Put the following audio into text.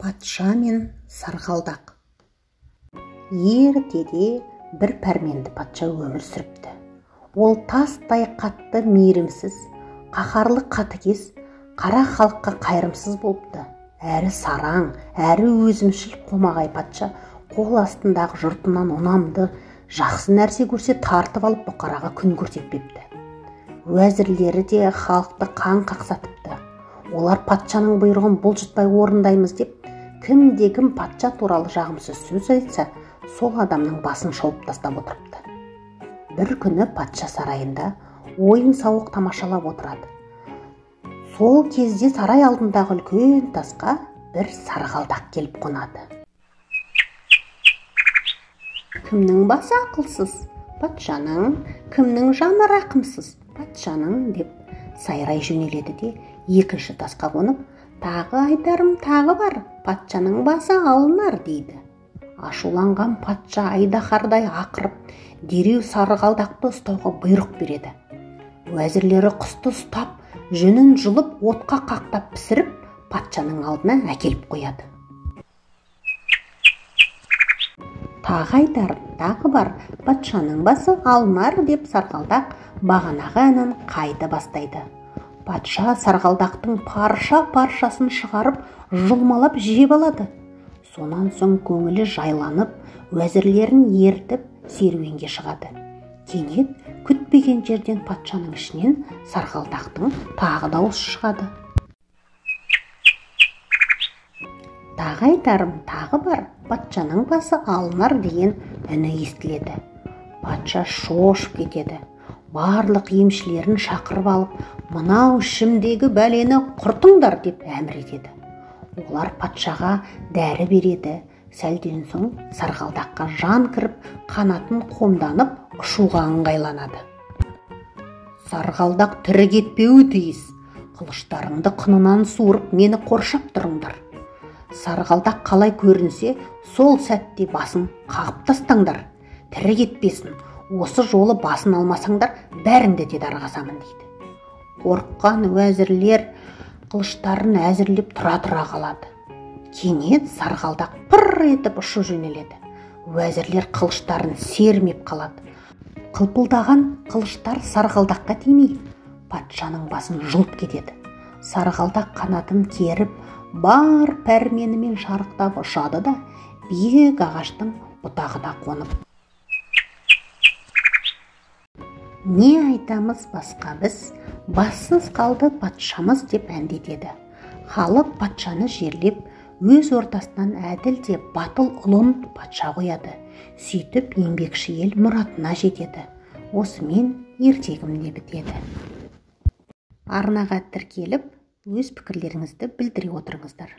Патша мен сарғалдақ. Ертеде бір пәрменді патша өмір сүріпті. Ол тастай қатты мейірімсіз, қаһарлы қатыгез, қара халыққа қайырымсыз болыпты. Әрі сараң, әрі өзімшіл қомағай патша қол астындағы жұртынан ұнамды, жақсы нәрсе көрсе тартып алып бұқараға күн көрсетпепті. Уәзірлері де халықты қан қақсатыпты. Олар патшаның бұйрығын бұлжытпай орындаймыз деп, кімде-кім патша туралы жағымсыз сөз айтса, сол адамның басын шауып тастап отырыпты. Бір күні патша сарайында ойын-сауық тамашалап отырады. Сол кезде сарай алдындағы үлкен тасқа бір сарғалдақ келіп қонады. Кімнің басы ақылсыз? Патшаның. Кімнің жаны рақымсыз? Патшаның, деп сайрай жөнеледі де екінші тасқа қонып, тағы айтарым тағы бар, патшаның басы алынар, дейді. Ашуланған патша айдаһардай ақырып, дереу сарғалдақты ұстауға бұйрық береді. Уәзірлері құсты ұстап, жүнін жұлып, отқа қақтап пісіріп, патшаның алдына әкеліп қояды. Тағы айтарым тағы бар, патшаның басы алынар, деп сарғалдақ бағанағы әнін қайта бастайды. Патша сарғалдақтың парша-паршасын шығарып, жұлмалап жеп алады. Сонан соң көңілі жайланып, уәзірлерін ертіп серуенге шығады. Кенет күтпеген жерден патшаның ішінен сарғалдақтың тағы дауысы шығады. Тағы айтарым тағы бар, патшаның басы алынар, деген үні естіледі. Патша шошып кетеді. Барлық емшілерін шақырып алып, мынау ішімдегі бәлені құртыңдар, деп әмір етеді. Олар патшаға дәрі береді. Сәлден соң сарғалдаққа жан кіріп, қанатын қомданып, ұшуға ыңғайланады. Сарғалдақ тірі кетпеуі тиіс. Қылыштарыңды қынынан суырып, мені қоршап тұрыңдар. Сарғалдақ қалай көрінсе, сол сәтте басын қағып тастаңдар. Тірі кетпесін. Осы жолы басын алмасаңдар, бәріңді де дарға асамын, дейді. Қорыққан уәзірлер қылыштарын әзірлеп тұра-тұра қалады. Кенет сарғалдақ пыр етіп ұшу жөнеледі. Уәзірлер қылыштарын сермеп қалады. Қылпылдаған қылыштар сарғалдаққа тимей, патшаның басын жұлып кетеді. Сарғалдақ қанатын керіп, бар пәрменімен шарықтап ұшады да, биік ағаштың бұтағына қонып. Не айтамыз басқа біз, бассыз қалды патшамыз, деп әндетеді. Халық патшаны жерлеп, өз ортасынан әділ де батыл ұлын патша қояды. Сөйтіп еңбекші ел мұратына жетеді. Осымен ертегім де бітеді. Арнаға тіркеліп, өз пікірлеріңізді білдіре отырыңыздар.